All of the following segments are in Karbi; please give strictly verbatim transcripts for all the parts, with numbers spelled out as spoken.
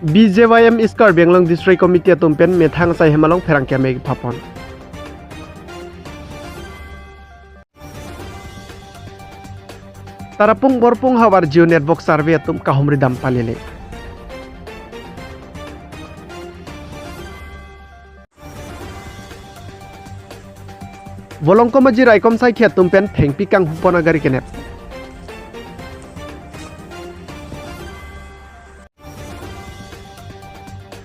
B J Y M East Karbi Anglong District Committee atum pen methang asai hem along pherangke amei kepapon. Tarapung Borpung havar Jio Network Survey atum kahumri dam palele. Volongkom aji raikom saikhi atum pen thengpi kanghupon agari kenep.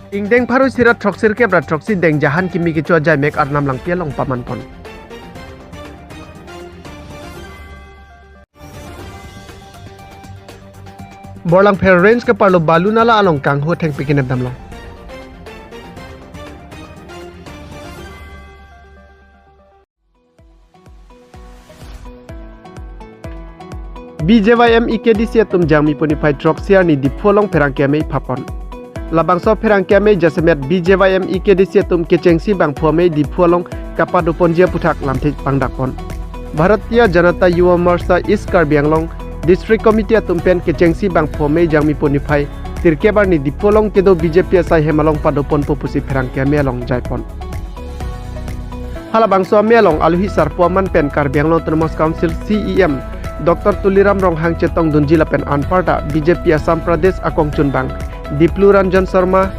Ingdeng pharo isi ra throksi kep ra throksi Deng Jahan kimi kecho ajai mek Arnam Langpi along pamanpon. Borlangpher Range keparlo Balu Nala along kanghu thengpi kenep damlo. B J Y M E K D C atum Jangmi pu niphai throksi arni Diphu along pherangke amei papon. Labangso pherangke amei jasemet B J Y M E K D C atum kechengsi bangphu amei Diphu along kapadoponji aputhak lamthe pangdakpon. Bharatiya Janata Yuva Morcha East Karbi Anglong District Committee atum pen kechengsi bangphu amei Jangmi pu niphai thirkep arni Diphu along kedo B J P asai hem along padoponpo pusi pherangke amei along jaipon. Halabangso amei along aluhi sarpo aman pen Karbi Anglong Autonomous Council C E M Doctor Tuliram Ronghang chetongdunji lapen anparta B J P Assam Pradesh akongchunbang Diplu Ranjan Sharma,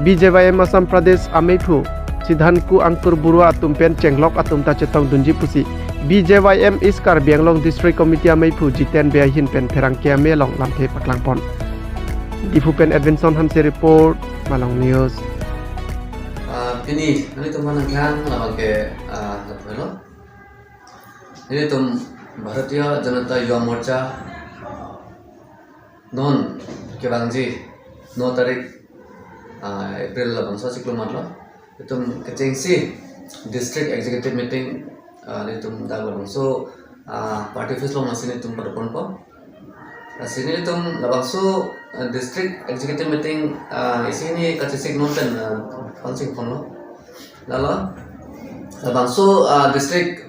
B J Y M Assam Pradesh ameiphu Sidhanku Ankur Barua atum pen chenglok atum ta chetongdunji pusi B J Y M East Karbi Anglong District Committee ameiphu Jiten Bey ahin pen pherangke amei along lamthe paklangpon. Diphu pen Edwinson Hanse report, Malong News. Ah, pini nanglitum aphan nangklang labang ke, ah, lapulo. Nelitum Bharatiya Janata Yuva Morcha non kevangji no tarik, ah, April labangso achiklo matlo. Itum kechengsi district executive meeting, ah, nelitum dak labangso, ah, party office along lasi nelitum padoponpo. Lasi nelitum labangso, ah, district executive meeting, ah, isi hini kachesik non pen, ah, pangsingponlo. Lalo, labangso, ah, district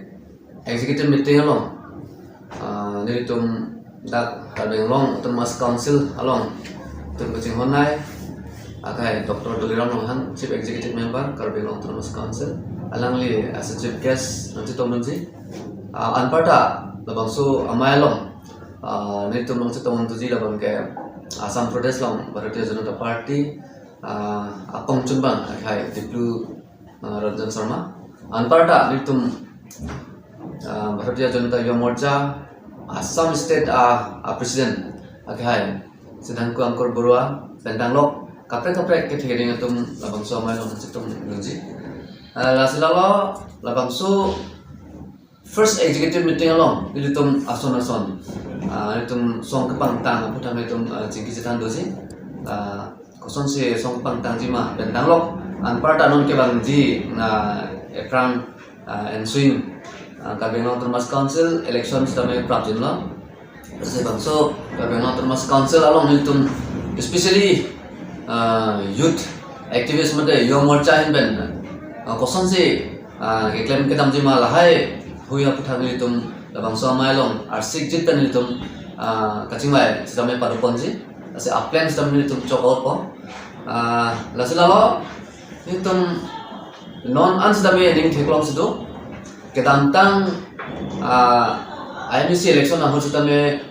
executive meeting along, ah, nelitum dak Karbi Anglong Autonomous Council along itum kachinghon ai akai Doctor Tuliram Ronghang, Chief Executive Member Karbi Anglong Autonomous Council, alangli as a chief guest nangchetongdunji. Ah, anparta labangso amei along, ah, nelitum nangchetongdunji labang ke Assam Pradesh along Bharatiya Janata Party, ah, akongchunbang akai Diplu ah, Ranjan Sharma. Anparta nelitum, ah, Bharatiya Janata Yuva Morcha Assam State, ah, ah, President akhai Sidhanku Ankur Barua pen danglok kaprek kaprek kethe keding atum labangso amei along nangchetongdunji. Ah, lasi lalo labangso first executive meeting along nelitum ason ason, ah, nelitum song kepangtang aputhak nelitum, ah, chingki chethan doji. Ah, kosonsi song kepangtangji ma pen danglok anparta non kevangji, ah, ephrang, ah, ensuing, ah, Karbi Anglong Autonomous Council election sitame prapjinlo. Lasi bangso Karbi Anglong Autonomous Council along nelitum, especially, ah, youth activist mate Yuva Morcha ahin pen, ah, kosonsi, ah, keklem kedamji ma lahai hui aputhak nelitum labangso amei along arsik jit pen nelitum, ah, kachingvai sitame padoponji. Lasi aplan sitame nelitum chok-otpo. Ah, lasi lalo nelitum non an sitame ning theklongsi do. Kedamtang, ah, I M A C election ahut sitame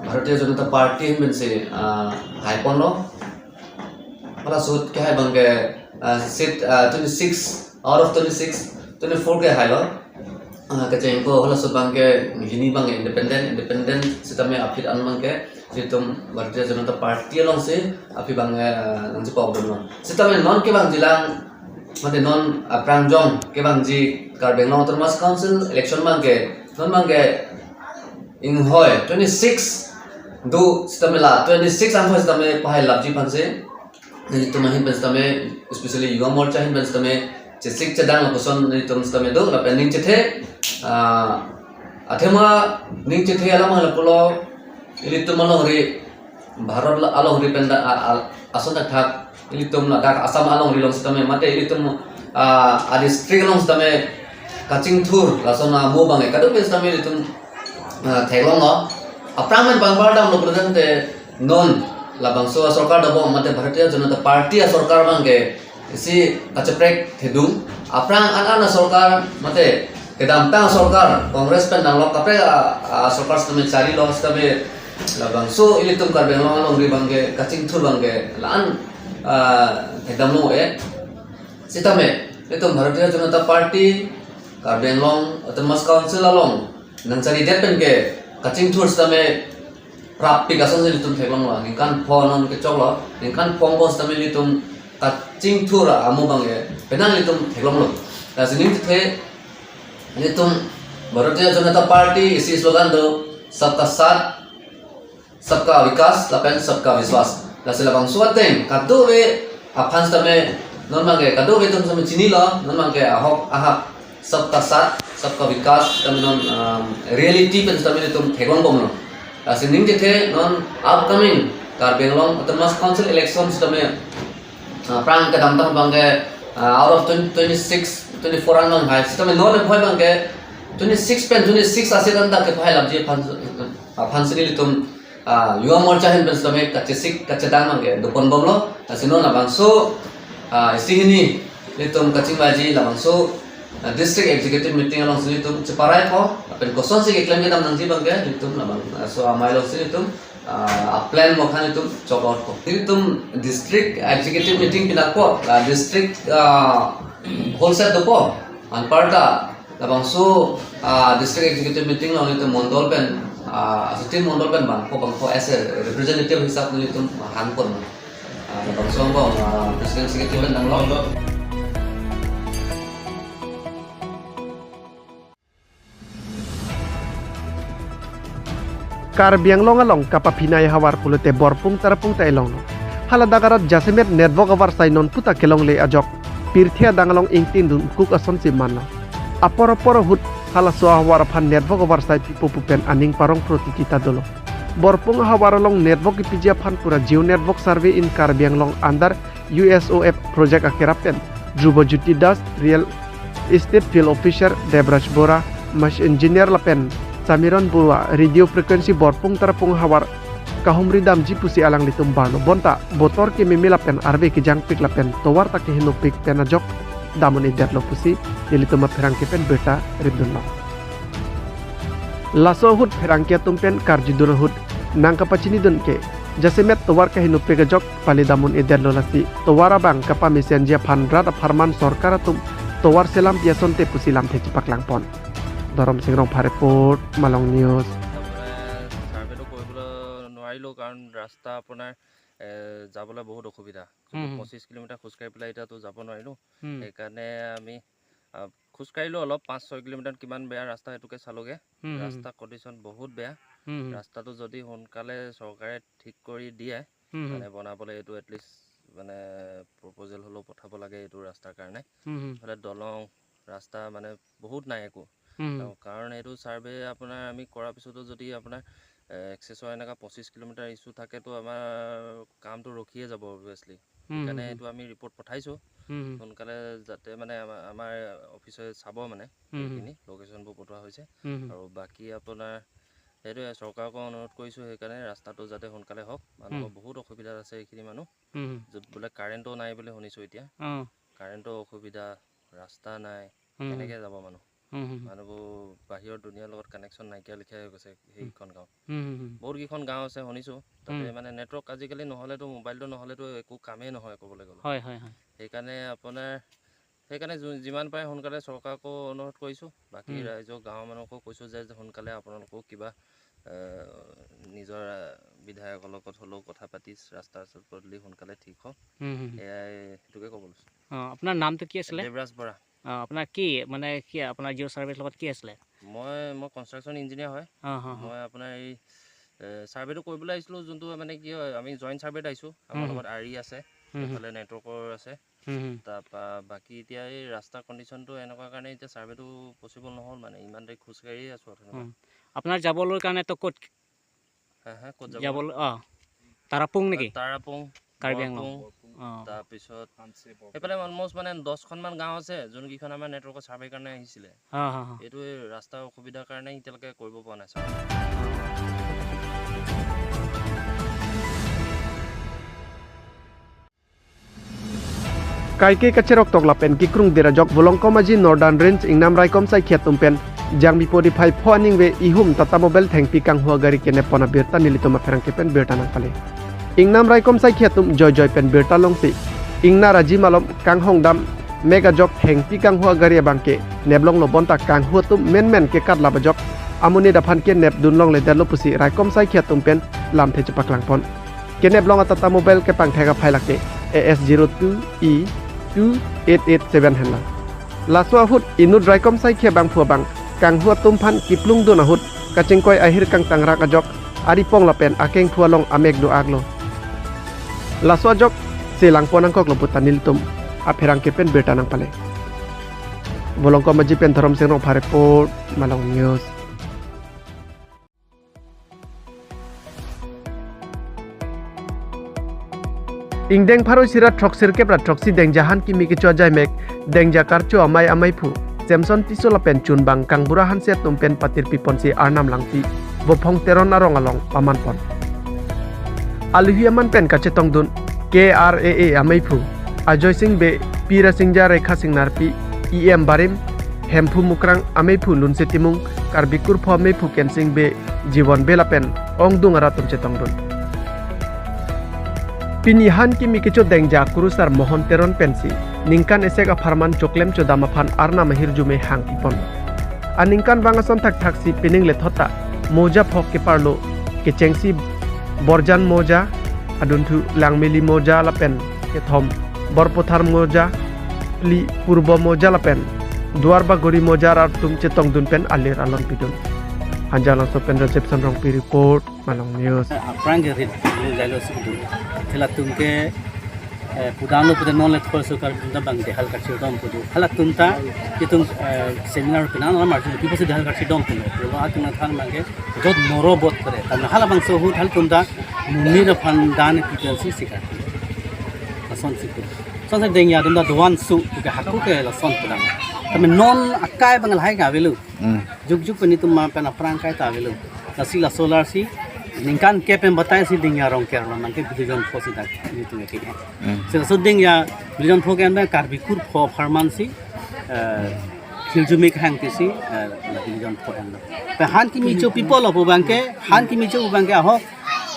Bharatiya Janata Party ahin pensi, ah, haiponlo. Hala ahut kehai abang ke, ah, seat, ah, twenty-six out of twenty-six, twenty-four kehailo. Ah, kechengko hala ahut abang ke hini abang independent, independent sitame aphi an abang ke nelitum Bharatiya Janata Party alongsi aphi abang, eh, nangchepokdunlo. Sitame non kevangjilang, mate non aphrang jong kevangji Karbi Anglong Autonomous Council election abang ke, non abang ke inghoi twenty-six do sitame la twenty-six anghoi sitame pahailapji aphansi nelitum ahin pen sitame, especially Yuva Morcha ahin pen sitame chesik chedang lapuson nelitum sitame do lapen ning chethe, ah, athema ning chethe alam lapulo, ilitum alongri Bharat la-, alongri pen dak a-, a-, ason thakthak ilitum ladak Assam alongri along sitame mate ilitum, ah, a-district along sitame kachingthur lason amo abang kadokave sitame ilitum, ah, theklonglo. Aphrang pen pangpar damlo pulotangte non labangso asorkar dobom mate Bharatiya Janata Party asorkar abangke isi kacheprek thedung. Aphrang an-an asorkar mate kedamtang asorkar Congress pen nanglok kaprek a, asorkar sitame charilo sitame labangso ilitum Karbi Anglong alongri abangke kachingthur abangke la-an, ah, thekdamlo eh. Sitame ilitum Bharatiya Janata Party Karbi Anglong Autonomous Council along nangcharidet penke kachingthur sitame rappik asonsi ilitum theklonglo. Ningkan pho non kechoklo. Ningkan pho angbong sitame ilitum kachingthur amu abangke penang ilitum theklonglo. Lasi ning chethe ilitum Bharatiya Janata Party isi slogan do, Sabka Saath, Sabka Vikas lapen Sabka Vishwas. Lasi labangso ateng kadokave aphan sitame non abangke kadokave atum sitame chinilo, non abangke ahok ahak Sabka Saath, Sabka Vikas sitame non, um, reality pen sitame ilitum theklongbomlo. Lasi ning chethe non upcoming Karbi Anglong Autonomous Council election sitame, uh, aphrang kedamtang abangke, uh, out of twenty, twenty-six, twenty-four an abang hai sitame non aphi abangke twenty-six pen twenty-six asit an dak kepahai lamji aphan, aphan si ilitum, ah, Yuva Morcha ahin pen sitame kachesik kachedang abangke doponbomlo. Lasi non labangso, ah, isi hini ilitum kachingvaiji labangso, ah, District Executive Meeting alongsi ilitum cheparai pho lapen kosonsi keklem kedam nangji abangke ilitum labangso amei alongsi ilitum, ah, aplan mokhan ilitum chokor pho. Ilitum District Executive Meeting pinakpo, ah, District, ah, whole set dopo. Anparta labangso, ah, District Executive Meeting along ilitum mondol pen, ah, asutin mondol pen bangpho bangpho as a representative hisap nelitum hangpon. Ah, labangso angbong, ah, President Secretary pen nanglok. Karbi Anglong along kapaphinai ahavar pulote Borpung Tarapung ta elonglo. Haladak arat jasemet network avarsai non puta kelongle ajok pirthe adang along ingtingdun kuk asonsi manlo. Apor apor ahut halaso ahavar aphan network avarsai pipo pu pen aning parong protiti ta dolo. Borpung ahavar along network kepiji aphan pura Geo Network Survey in Karbi Anglong under U S O F project akerap pen Dhruba Jyoti Das, Real Estate Field Officer, Debraj Bora, Mash Engineer lapen Samiron Bora, Radio Frequency Borpung Tarapung ahavar kahumri damji pusi alanglitum barlo. Bonta botor kememe lapen arve kejangpik lapen tovar ta kehinopik pen ajok dam un-edetlo pusi nelitum apherangke pen birta ripdunlo. Laso ahut pherangke atum pen karjudun ahut nangkapachinidun ke jasemet tovar kahinopik ajok pali dam un-edetlo, lasi tovar abang kapamesenji aphan rat apharman sorkar atum tovar selam pi asonte pusi lamthe chepaklangpon. Dhorom Sing Rongphar report, Malong News. তাৰমানে ছাৰ্ভেটো কৰিবলৈ নোৱাৰিলোঁ, কাৰণ ৰাস্তা আপোনাৰ, এ, যাবলৈ বহুত অসুবিধা। হুম, হুম। পঁচিছ কিলোমিটাৰ খোজকাঢ়ি পেলাই এতিয়াতো যাব নোৱাৰিলোঁ। হুম। সেইকাৰণে আমি, আ, খোজকাঢ়িলোঁ অলপ, পাঁচ ছয় কিলোমিটাৰ কিমান বেয়া ৰাস্তা, সেইটোকে চালোঁগৈ। হুম, হুম, হুম। ৰাস্তা কণ্ডিশ্যন বহুত বেয়া। হুম, হুম। ৰাস্তাটো যদি সোনকালে চৰকাৰে ঠিক কৰি দিয়ে, হুম, হুম। মানে বনাবলৈ এইটো এটলিষ্ট মানে প্ৰপ'জেল হ'লেও পঠাব লাগে এইটো ৰাস্তাৰ কাৰণে। হুম, হুম। এইফালে দলং, ৰাস্তা মানে বহুত নাই একো। হুম, হুম। আৰু কাৰণ এইটো ছাৰ্ভে আপোনাৰ আমি কৰাৰ পিছতো যদি আপোনাৰ, এ, এক্সেছৰ এনেকুৱা পঁচিছ কিলোমিটাৰ ইছ্যু থাকেতো আমাৰ কামটো ৰখিয়ে যাব অবভিয়াছলি। হুম, হুম, সেইকাৰণে হুম। এইটো আমি ৰিপৰ্ট পঠাইছোঁ। হুম, হুম। সোনকালে যাতে মানে আমাৰ, আমাৰ অফিচে চাব মানে হুম, হুম। সেইখিনি লোকেশ্যনবোৰ পঠোৱা হৈছে। হুম, হুম। আৰু বাকী আপোনাৰ সেইটোৱে চৰকাৰকো অনুৰোধ কৰিছোঁ সেইকাৰণে ৰাস্তাটো যাতে সোনকালে হওক। মানুহৰ হুম। বহুত অসুবিধাত আছে এইখিনি মানুহ। হুম, হুম। য'ত বোলে কাৰেণ্টো নাই বুলি শুনিছোঁ এতিয়া। অ। কাৰেণ্টৰ অসুবিধা, ৰাস্তা নাই, হুম, হুম। কেনেকে যাব মানুহ? হুম, হুম, হুম। মানুহবোৰ বাহিৰৰ দুনিয়াৰ লগত কানেকশ্যন নাইকিয়া লিখিয়া হৈ গৈছে হুম। সেইখন গাঁও। হুম, হুম, হুম। বহুত কেইখন গাঁও আছে শুনিছোঁ, তাতে হুম। মানে নেটৱৰ্ক আজিকালি নহ'লেতো, মোবাইলটো নহ'লেতো একো কামেই নহয় ক'বলৈ গ'লে। হয়, হয়, হয়। সেইকাৰণে আপোনাৰ, সেইকাৰণে যো-, যিমান পাৰে সোনকালে চৰকাৰকো অনুৰোধ কৰিছোঁ, বাকী হুম। ৰাইজক, গাঁৱৰ মানুহকো কৈছোঁ যে সোনকালে আপোনালোকেও কিবা, এ, নিজৰ, এ, বিধায়কৰ লগত হ'লেও কথা পাতি ৰাস্তা পদূলি সোনকালে ঠিক হওক। হুম, হুম, হুম। এয়াই, সেইটোকে ক'ব লৈছোঁ। অ, আপোনাৰ নামটো কি আছিলে? দেৱৰাজ বৰা। অ, আপোনাৰ কি, মানে, কি আপোনাৰ জিঅ' ছাৰ্ভেৰ লগত কি আছিলে? মই, মই কনষ্ট্ৰাকশ্যন ইঞ্জিনিয়াৰ হয়। অ, হ, হ। মই আপোনাৰ এই, এ, ছাৰ্ভেটো কৰিবলৈ আহিছিলোঁ, যোনটো মানে কি হয়, আমি জইণ্ট ছাৰ্ভেত আহিছোঁ। আমাৰ হুম, হুম। লগত আৰি আছে, হুম, হুম। এইফালে নেটৱৰ্কৰ আছে। হুম, হুম। তাৰপৰা বাকী এতিয়া এই ৰাস্তাৰ কণ্ডিশ্যনটো এনেকুৱা কাৰণে এতিয়া ছাৰ্ভেটো পচিবল নহ'ল, মানে ইমান দেৰি খোজকাঢ়িয়ে আছোঁ অথনিৰ পৰা। হুম। আপোনাৰ যাবলৈ কাৰণে তো ক'ত হা, হা, ক'ত যাব? যাবলৈ, অ, তাৰাপুং নেকি? তাৰাপুং, কাৰ্বি আংলং। বৰপুং, অ। তাৰপিছত এইফালে অলমষ্ট মানে দহখনমান গাঁও আছে, যোনকেইখন আমাৰ নেটৱৰ্কৰ ছাৰ্ভে কাৰণে আহিছিলে। হা, হা, হা। এইটো এই ৰাস্তাৰ অসুবিধাৰ কাৰণে এতিয়ালৈকে কৰিব পৰা নাই sir. Kaike kacheroktok lapen kekrungdir ajok Volongkom Aji Northern Range ingnam raikom saikhi atum pen Jangmipo niphai pho aningve ihum Tata Mobile thengpi kanghu agari kenep pon abirta nelitum apherangke pen birta nangpale. Ingnam raikom saikhi atum joijoi pen birta longsi ingnar aji malom kanghong dam mek ajok thengpi kanghu agari abangke neplonglo bonta kanghu atum menmen kekatlap ajok amonit aphan kenep dunlongledetlo pusi raikom saikhi atum pen lamthe chepaklang pon. Keneplong a Tata Mobile kepangthek aphai lake A S zero two E two eight eight seven henlo. Laso ahut inut raikom saikhi abangphu abang kanghu atum aphan kiplung dun ahut kachingkoi ahir kangtangrak ajok aripong lapen akengphu along amek do-aklo. Laso ajok selang pon nangkoklo puta nelitum apherangke pen birta nangpale. Volongkom Aji pen Dhorom Sing Rongphar report, Malong News. Ingdeng pharo sira throksirkep ra throksi Dengja han kimi kecho ajai mek Dengja karcho amei ameiphu Samson Tisso lapen chunbang kangbura hanse atum pen patirpi ponsi Arnam Langpi Vophong Teron arong along paman pon. Aluhi aman pen kachetongdun K R A A ameiphu Ajoy Sing Bey, Pi Rasingja Rekha Singnarpi, E M Barim, Hemphu Mukrang ameiphu Lunse Timung, Karbi Kurpho ameiphu Kensing Bey, Jiwon Bey lapen ongdung arat atum chetongdun. Pini han kimi kecho Dengja kurusar Mohon Teron pensi ningkan esek apharman choklem chodam aphan Arnam ahirjume hangpi pon. Aningkanvang ason thakthaksi pining lethot ta moja phok keparlo kechengsi Borjan Moja, adunthu Langmili Moja lapen kethom Borpothar Moja, phli Purbo Moja lapen Duarbagori Moja arat atum chetongdun pen alir alon pidun. Hanjanglangso pen Reception Rongpi report, Malong News. Aphrang ke rit lu jalo sukdu. Thela atum ke, eh, pudamlo pude non le thol so kar atum ta bang dehal karchi dom pudu. Hala atum ta itum, eh, seminar pinang lam arju pipo si dehal karchi dom pudu. Lo atum na than bang ke jot moro bot kare. Tam halabangso ahut halatum ta mumir aphan dan piton si sikar. Lason si pu. Sonse Dengja atum ta doan su ke haku ke lason pudam. Tame non akai bang lahai ke avelo. Hmm. Jukjuk pen itum ma pen aphrang kai ta avelo. Lasi laso alar si ningkan kep pen batai si Dengja arong kerlo man ke Billijon Pho si dak itum ke. Hmm. Si laso Dengja Billijon Pho ke-en pen Karbi Kurpho apharman si, eh, hirjume kehang ti si, eh, la Billijon Pho enlo. Pe han kimi cho people lo pu bang ke, han kimi cho pu bang ke ahok,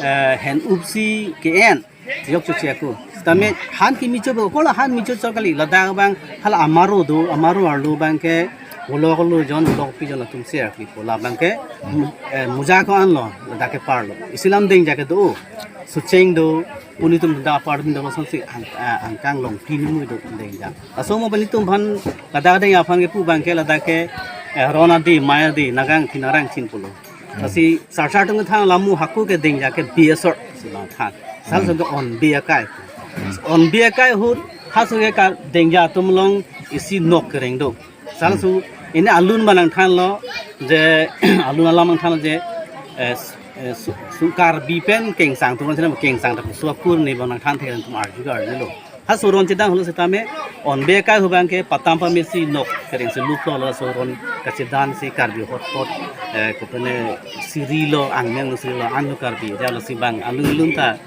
eh, hen up si ke-en. Yok chu chiaku. Tame han kimi cho be kola han mi cho cho kali ladak bang hala amaro do, amaro arlo bang ke ulo kolo jon ulo pi jon atum si akli ko la bang ke, eh, muja ko-an lo ladak keparlo. Isi lam Dengja ke do. Sucheng do, puni atum da apar do sonsi ang, eh, angkang long pini mu do Dengja. Laso mo bani atum aphan ladak Dengja aphan kepu bang ke ladak ke, eh, rona di maya di nagang thinarang chin pulo. Lasi sarsar atum kethan lamu haku ke Dengja ke bi asor si bang than. Sal Hmm. song ke on bi akai. On bi akai ahut hasu ke ka Dengja atum along isi nok kereng do. Sal Hmm. su ini alun bang nangthanlo je alun alam nangthanlo je, eh, s-, eh, su-, su Karbi pen kengsang atum sina kengsang ta su akur ni bang nangthan the atum arju arjulo. Hasu ron chedang holo setame on bi akai ahut bang ke patam pamesi nok kereng si luplo laso ron kachedan si Karbi hotpot, eh, kopene siri lo angmeng lo siri lo anlo Karbi area lo si bang alun alun ta,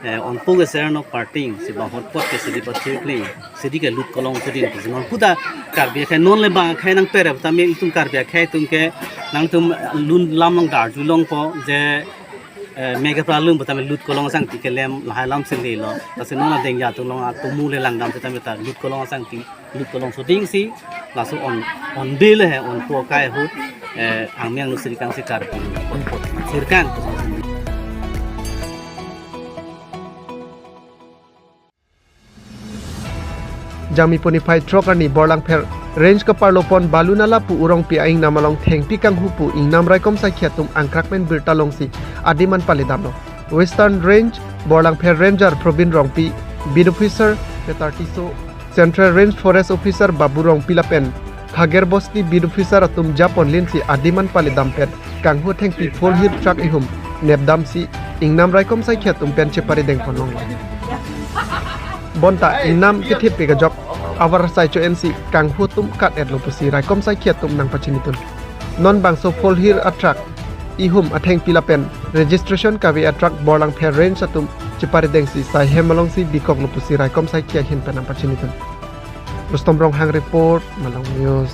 eh, onpo ke ser nok parting si bang hotpot ke siri pathir kling siri ke lut kolong siri ke non puta Karbi akhei non le bang akhei nangpere tame itum Karbi akhei atum ke nangtum lun lam long darju longpo je eh, mega pralum botame lut kolong asangti kelem lahai lam si lelo. Lasi non Dengja atum along atomu le langdam setame ta lut kolong asangti lut kolong shooting si laso on, on bi le he onpo akai ahut, eh, angmeng lo sirkang si Karbi onpo sirkang. Jangmipo niphai throk arni Borlangpher Range kaparlo pon Balunala pu Urongpi a-ingnam along thengpi kanghu pu ingnam raikom saikhi atum angkrak pen birta longsi adim an paledamlo. Western Range Borlangpher Ranger Probin Rongpi, Beat Officer Peter Tisso, Central Range Forest Officer Babu Rongpi lapen Khager Bosti Beat Officer atum japon linsi adim an paledam pen kanghu thengpi phol hir truck ihum nepdamsi ingnam raikom saikhi atum pen cheparideng pon longlo. Bonta ingnam kethipik ajok avar sai cho-ensi kanghu atum kat-etlo pusi raikom saikhi atum nangpachinitun. Non bangso phol hir a truck ihum athengpi lapen registration kave a truck Borlangpher Range atum cheparidengsi sai hem alongsi bikoklo pusi raikom saikhi ahin pen nangpachinitun. Rustom Ronghang report, Malong News.